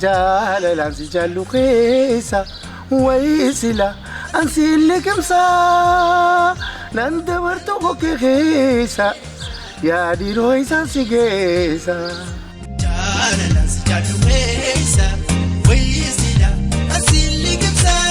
Jaalalaan si jaallu keessa wayii sila ansi liqimsaa nan dabartu kokkee keessa yaa dhiiroo isaan si geessa. Jaalalaan si jaallu keessa wayii sila ansi liqimsaa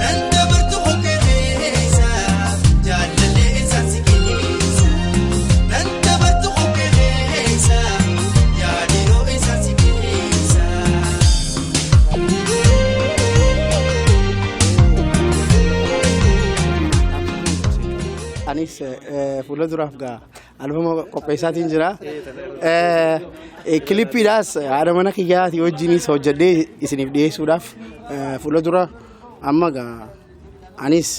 nan dabartu kokkee keessa jaalallee isaan si geessa nan dabartu kokkee keessa yaa dhiiroo isaan si geessa. Anis fuula duraaf gaa albama qopheessaatiin jira. Kilippiidhaas haadha mana kiyyaatii wajjinis hojjedhee isiniif dhiyeessuudhaaf fuula dura amma gaa anis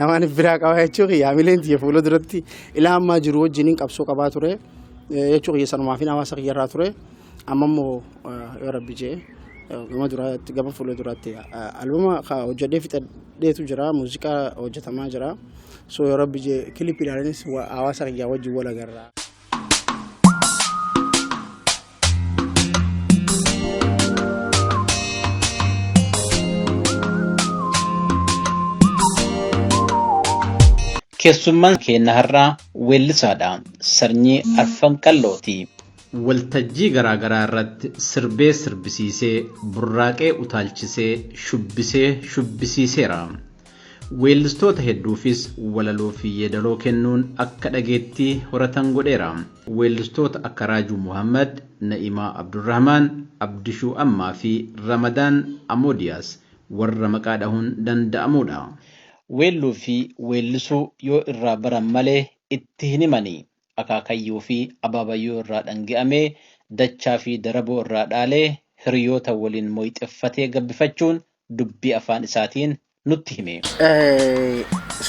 namaan biraa qaba jechuu kiyya hamileen tiyya fuula duratti ilaa ammaa jiru wajjiniin qabsoo qabaa ture jechuu kiyya sanumaafin hawaasa kiyyarraa ture amma immoo yoo rabbi jee gama duraatti gama fuula duraatti albama hojjedhee fixadheetu jira muuziqaa hojjetamaa jira so yoo rabbi jee kilippiidhaanis hawaasa kiyyaa wajjin wal agarra. Keessummaan keenya har'aa weellisaadha. Sanyii Arfan Qallooti. Waltajjii garaa garaa irratti sirbee sirbisiisee, burraaqee utaalchisee, shubbisee shubbisiiseera. Weellistoota hedduufis walaloo fi yeedaloo kennuun akka dhageettii horatan godheera. Weellistoota akka Raajuu Muhammad, Na'imaa Abdurrahmaan, Abdishuu Ammaa fi Ramadaan Amoodiyaas warra maqaa dhahuun danda'amudha. Weelluu fi weellisuu yoo irraa baran malee itti hin himani. Akaakayyuu fi abaabayyuu irraa dhangi'amee dachaa fi daraboo irraa dhaalee hiriyoota waliin moyxeffatee gabbifachuun dubbii afaan isaatiin nutti hime.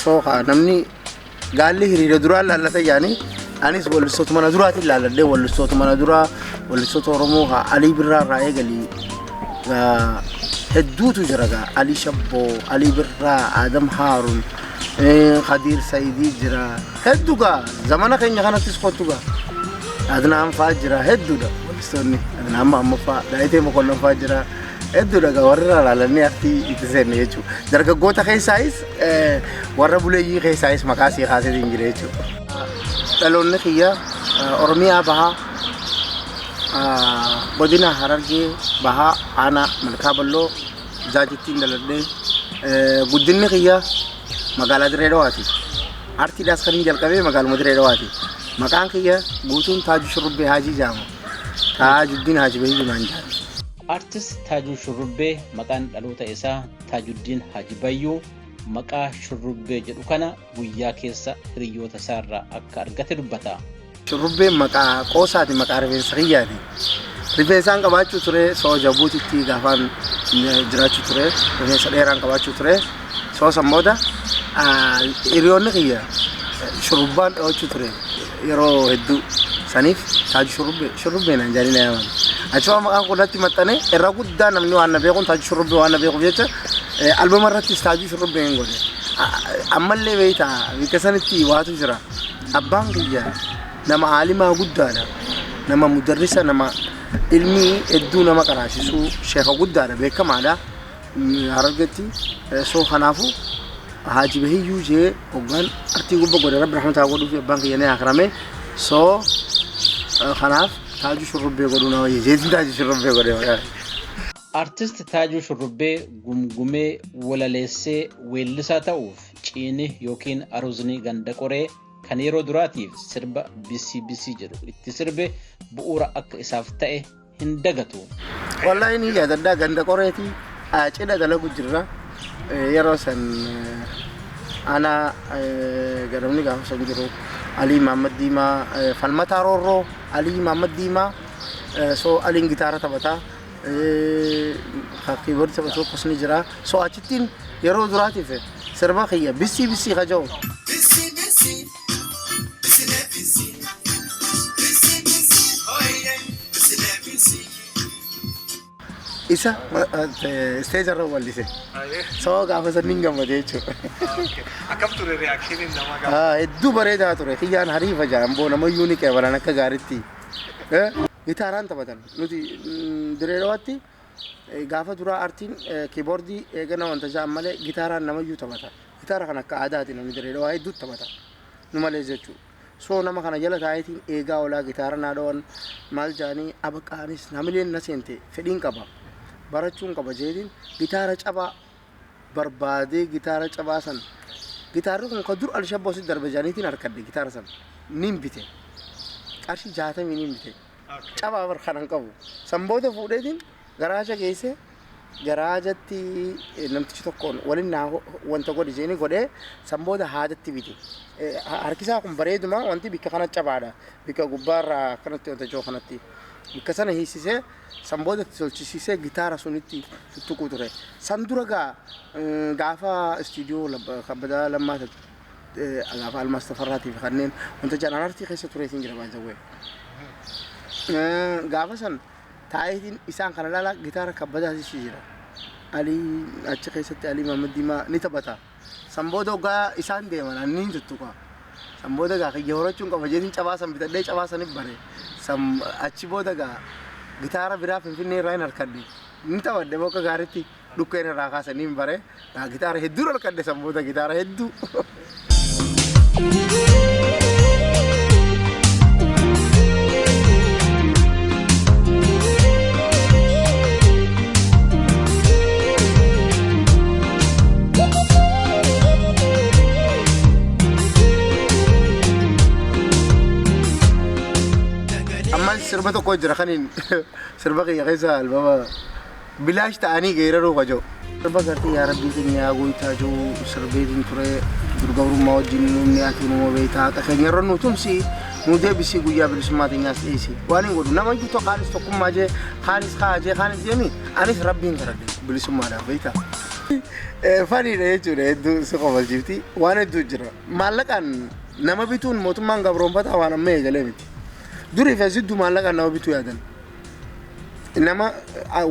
Sooka namni gaalli hiriira duraa laallata yaani anis wallistoota mana duraatiin laalladhee wallistoota mana duraa wallistoota Oromoo haa Alii Birraa irraa eegalii hedduutu jira gaa Alii Shabboo, Alii Birraa, Adam Haarun, Khadiir Sayidii jira hedduu gaa zamana keenya kanattis kottu gaa Adnaan fa'aa jira hedduudha wallistoonni Adnaan Mahammad fa'aa Daayitee Mokonnon fa'aa jira hedduudha gaa warri irraa laalannee artii itti seenne jechuudha. Dargaggoota keessaayis warra buleeyyii keessaayis maqaa sii kaaseetiin jira jechuudha. Dhaloonni kiyya Oromiyaa bahaa godina Harargee bahaa aanaa Malkaa Balloo Zaajittiin dhaladhee guddinni kiyya magaalaa Dirree Dhawaati. Artiidhaas kan hin jalqabee magaaluma Dirree Dhawaati. Maqaan kiyya guutuun Taajuu Shurrubbee Haajii jedhama. Taajuddiin Haaji Bahii Jimaan jedhama. Artist Taajuu Shurrubbee maqaan dhaloota isaa Taajuddiin Haaji Bayyuu maqaa Shurrubbee jedhu kana guyyaa keessa hiriyoota isaarraa akka argate dubbata. Shurrubbeen maqaa qoosaati maqaa rifeensa kiyyaati. Rifeensaan qabaachuu ture soo Jabuutitti gaafaan jiraachuu ture rifeensa dheeraan qabaachuu ture soo san booda hiriyoonni kiyya shurrubbaan dhawachuu ture yeroo hedduu saniif taaju shurrubbee shurrubbee naan jedhanii na yaaman. Achuma maqaan kun natti maxxane irra guddaa namni waan na beekuun taaju shurrubbee waan na beekuuf jecha albama irrattis taajuu shurrubbee hin godhe. Ammallee beektaa bikka sanitti waatu jira. Abbaan kiyya nama aalimaa guddaadha. Nama mudarrisa nama ilmii hedduu nama qaraasisuu sheeka guddaadha beekamaadha. Harargetti soo kanaafuu Haaji Bahiyyuu jee hoggaan artii gubba godhe rabbi rahmataa godhuu fi abbaan kiyya ni akirame soo kanaaf taajuu shurrubbee godhuu na wayya jeetiin taajuu shurrubbee godhe maqaa. Artist Taajuu Shurrubbee gumgumee walaleessee weellisaa ta'uuf ciini yookiin aruuzni ganda qoree kan yeroo duraatiif sirba Bisii Bisii jedhu itti sirbe bu'uura akka isaaf ta'e hin dagatu. Wallahi ni yaadadhaa ganda qoreeti cidha dalagu jirra yeroo san ana gadamni gaafa san jiru Alii Mahammad Diimaa Falmataa Roorroo Alii Mahammad Diimaa so Aliin gitaara taphataa kiiboordii taphatu tokkos ni jira so achittiin yeroo duraatiif sirba kiyya bissii bissii kaja'u. Bisi bisi, bisi le bisi, bisi bisi, oh yeah, bisi le bisi. Isa isteeja irra wallise. So gaafa san nin gammade jechuudha. Akkam ture reaction namaa gaafa? Hedduu bareedaa ture. Kiyyaan hariifa jedhan boo namayyuu ni qeebalan akka gaariitti. Gitaaraan taphatan. Nuti Dirree Dhawaatti gaafa duraa artiin kiiboordii eegana wanta ja'an malee gitaaraan namayyuu taphata. Gitaara kan akka aadaati namni Dirree Dhawaa hedduutu taphata. Nu malee jechuudha. So nama kana jala taa'eetiin eegaa oolaa gitaara naa dhawan maal ja'anii abaqaanis namileen na seente fedhiin qaba. Barachuun qaba jeetiin gitaara cabaa barbaadee gitaara cabaa san gitaarri kun ka dur Alshabboo si darbe jedhaniitiin harkadhe gitaara san nin bite. Qarshii 60 nin bite. Cabaa bar kanan qabu. San booda fuudheetiin garaaja geesse garaajatti namtichi tokkoon waliin naa wanta godhe jeeni godhee san booda haadatti bite. Harkisaa kun bareeduma wanti bikka kana cabaadha. Bikka gubbaarraa akkanatti wanta joo kanatti. Bikka sana hiisisee san booda itti tolchisiisee gitaara sunitti tuttuquu ture. San dura gaa gaafa istiidiyoo Kabbadaa Lammaa gaafa Almaas Tafarraatii fi kanneen wanta jedhan artii keessa tureetiin jira baay'ee. Gaafa san taa'eetiin isaan kana ilaalaa gitaara Kabbadaas jira. Alii achi keessatti Alii Mahammad Diimaa ni taphata. San booda hoggaa isaan deeman anni hin tuttuqa. San booda gaa kiyya horachuun qaba jeetiin cabaa san bitadhee cabaa sanif bare. San achi booda gaa gitaara biraa Finfinnee irraa hin harkadhe. Ni taphadhe bakka gaariitti dhukkeen irraa kaasanii hin bare. Gaa gitaara hedduu harkadhe san booda gitaara hedduu. Amma sirba tokko jira kaniin sirba kiyya keessa albama bilaash ta'anii geeraruu kajoo. Sirba gartee yaa rabbii keenya yaa gooytaa jiru sirbeetiin ture durgabrummaa wajjin nuuni ati numa beektaa haqa keenya irra nu tumsi nu deebisii guyyaa bilisummaa teenyaas dhiyeessi. Waan hin godhu nama iyyuu kaanis tokkummaa jee kaanis kaa jee kaanis jeemi anis rabbiin kadhadhe bilisummaadhaaf beektaa. Faniidha jechuudha hedduu si kofalchiifti waan hedduu jira. Maallaqaan nama bituun mootummaan gabroonfataa waan amma eegalee miti. Durii fi asidduu maallaqaan nama bituu yaadan. Nama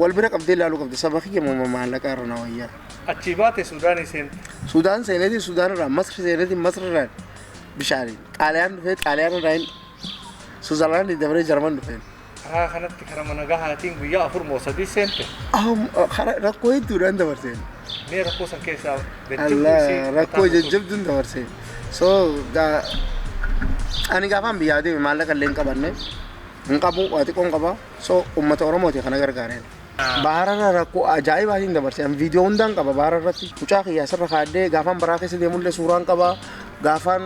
wal bira qabdee ilaaluu qabda. Saba kiyya moo maallaqa irra na wayyaa. Achii baate Suudaanii seente. Sudaan seeneeti Sudaan irraa Masri seeneeti Masri irraa bishaaniin Xaaliyaan dhufee Xaaliyaan irraa Suuzerlaandii dabaree Jarman dhufeen. Karaa kanatti karaa mana gahaatiin guyyaa 4 moo 3 seente. Rakkoo hedduudhaan dabarseen. Mee rakkoo san keessaa jajjabduu Allah isii rakkoo mataa guutuu. jajjabduun dabarseen. So ani gaafaan biyyaa deeme maallaqa illee hin qabanne hin qabu waa xiqqoon qaba. So uummata Oromooti kana gargaareen. Bahararra rakkoo ajaa'ibaatiin dabarse. Ani viidiyoo hundaan qaba bahara irratti. Mucaa kiyya asirra kaa'adhee gaafaan baraa keessa deemullee suuraan qaba. Gaafaan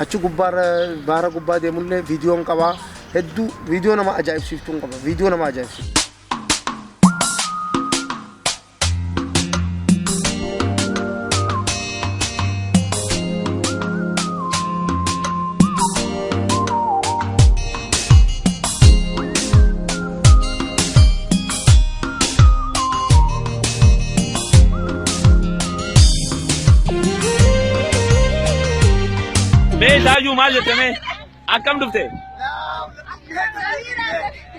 achi gubbaarra bahara gubbaa deemullee viidiyoon qaba. Hedduu viidiyoo nama ajaa'ibsiiftuun qaba. Viidiyoo nama ajaa'ibsiiftu. Mee isaayyuu maal jette mee? Akkam dhufte?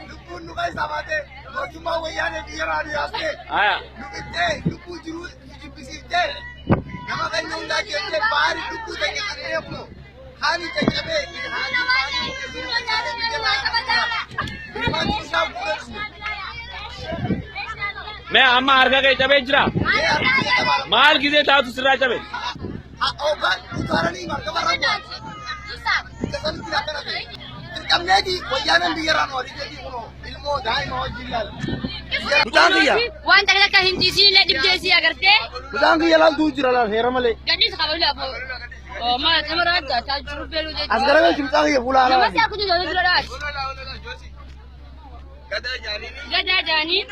Lubbuun nu keessa baatee mootummaa wayyaanee biyya irraa nu yaastee Aya. nu qixxee lubbuu jiruu nu jibbisiiftee nama keenya hundaa jettee baari lubbuu teenya kan eegnu haali caccabee haali caccabee biyya irraa hirmaachuu isaa bu'uura dhufne. Mee amma harka kee cabee jira? Mee harka kee cabaa Maal gizee taatu sirraa cabe? Hoggaan utaalanii markaba irra bu'an. Biyya sanitti akkana ta'e. Dirqamneeti wayyaaneen biyya irraa nu ariiteeti kunoo ilmoo daa'ima wajjin laala. Mucaan kiyya. Waan takka takka hin ciisiin dhibdee si agartee. Mucaan kiyya laaltuu jira laal heera malee. Gadhiis qaba lafa. Oo maal nama raadda taa jiru beeluu jechuudha. As garagalchi mucaa kiyya fuula Nama alaa. si akka jiru dura dhaati. Gadaa jaanii.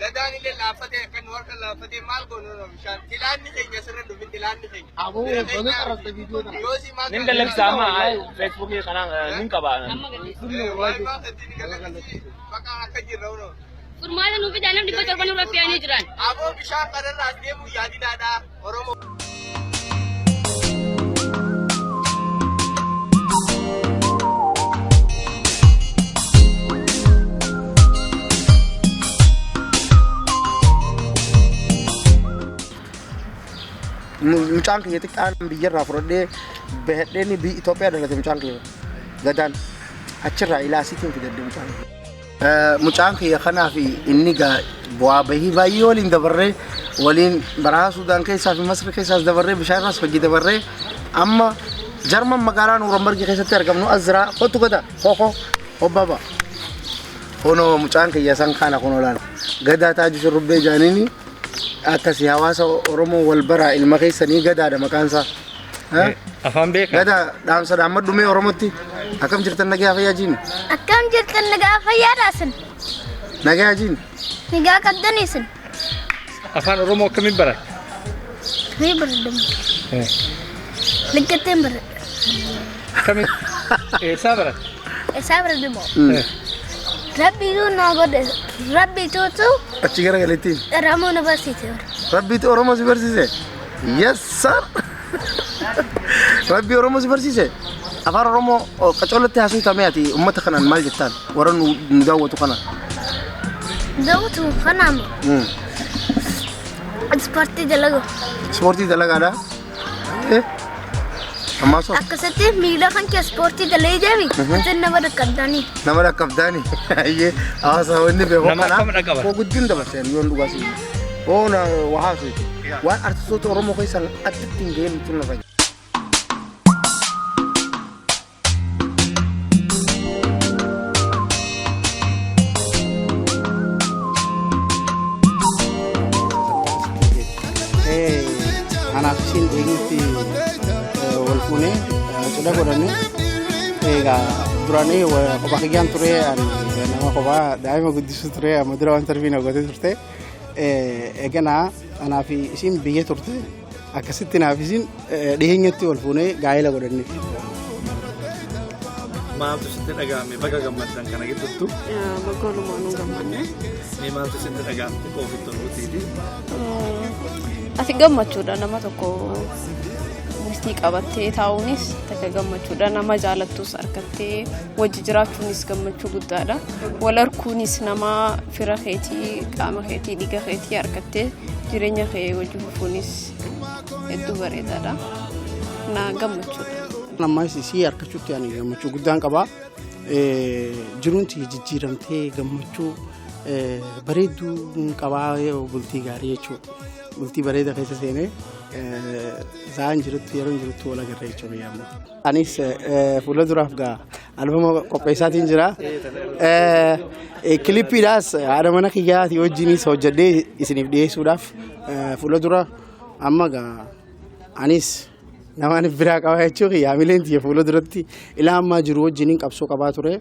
Gadaan illee laaffatee akka nu harka laaffatee maal goonu nu bishaan tilaanni keenya sirra dhufi tilaanni keenya. Aboo baga qarratte viidiyoo kana. Yoosii maal Nin gallakisa amma feesbuukii kanaan nin qaba. Amma gadhiis. Waa'ee maal ni gallakisi bakka akka jirra unoo. Furmaata nuuf fidaa namni 700 nurra fe'anii jiran. Aboo bishaan kanarraa as deemu yaadinaadha Oromoo. Mucaan kiyya xiqqaan biyyarraa fudhadhee bahadheen biyya Itoophiyaa dhalate mucaan kiyya gadaan. Achirraa ilaasiitiin fidadde mucaan. Mucaan kiyya kanaa fi inni gaa bu'aa bahii baay'ee waliin dabarree, waliin baraa Suudaan keessaa fi Masri keessaas dabarree, bishaan irraas hojii dabarree, amma Jarman magaalaa Nuurambargii keessatti argamnu as jira. Kottu gada koko hobbaba. Kunoo mucaan kiyya san kana kunoo laala. Gadaa Taaju Shurrubbee jaaniini akkasii hawaasa Oromoo wal baraa, ilma keessanii Gadaadha maqaan isaa. Afaan beekaa? Gadaa, dhaamsa dhaammadhu mee Oromootti. Akkam jirtan, nagaa fayyaa jiini? Akkam jirtan, nagaa fayyaadha isin? Nagaa jiini? Nagaa qabdanii isin? Afaan Oromoo akkamiin baratte? Ni baradhamu. Likkatteen baradha. Akkamiin? Eessaa baratte? Eessaa baradhamu? Rabbiitu na godhe. Rabbiituutu Achi gara galittiin. Oromoo na barsiise. Rabbiitu Oromoo si barsiise? Yes sir. Rabbi Oromoo si barsiise? Afaan Oromoo qacoolatti haasoftamee ati uummata kanaan maal jettaan? Warra nu daawwatu kana. Daawwatu kanaama. Ispoortii dalagu. Ispoortii dalagaadha. Ammaa soo Akkasitti miila kan kee ispoortii dalee deemi. Isin nama dhaqqabdanii. Nama dhaqqabdaani. Ayyee, hawaasa wanni beeku Nama kana. akkam dhaqqaba? Koo guddin dabarseen yoon dhugaa si. Oo na waa haasofte. Waan artistoota Oromoo keessaa addatti hin ga'in tun lafa. Anaaf isiin dhiyeenyatti wal fuunee cidha godhanne. Egaa duraanii kophaa kiyyaan ture, ani nama kophaa daa'ima guddisuu ture, amma dura waan tarbii na gootee turte. Eeganaa anaaf isiin biyya turte, akkasitti naaf isiin dhiyeenyatti wal fuunee gaa'ela godhanne. Maaltu sitti dhaga'ame baga gammaddan kana gidduuttu? Bakka walumaanuu gammanne. Mee maaltu sitti dhaga'ame xiqqoo ofitti ol butiiti? Ati gammachuudha, nama tokko bultii qabattee taa'uunis takka gammachuudha, nama jaalattus harkattee wajji jiraachuunis gammachuu guddaadha. Wal harkuunis nama fira keetii, qaama keetii, dhiiga keetii harkattee jireenya kee wajji fufuunis hedduu bareedaadha. Na gammachuudha. Ammas isii harkachuutti ani gammachuu guddaan qaba. Jiruun tiyya jijjiiramtee gammachuu bareedduu qabaa, bultii gaarii jechuudha. Bultii bareeda keessa seenee sa'aan jirutti, yeroo jirutti wal agarra jechuudha yaamma. Anis fuula duraaf gaa albama qopheessaatiin jira. Kilippiidhaas haadha mana kiyyaatii wajjinis hojjedhee isiniif dhiyeessuudhaaf fuula dura amma gaa anis nama ani biraa qaba jechuu kiyya, hamileen tiyya fuula duratti ilaa ammaa jiru wajjiniin qabsoo qabaa ture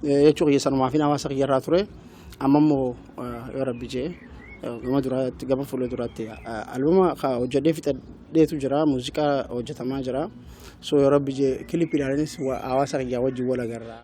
jechuu kiyya, sanumaafin hawaasa kiyyarraa ture. Amma immoo yoo rabbi jee gama duraatti, gama fuula duraatti albama hojjedhee fixadheetu jira, muuziqaa hojjetamaa jira, so yoo rabbi jee kilippiidhaanis hawaasa kiyyaa wajjin wal agarra.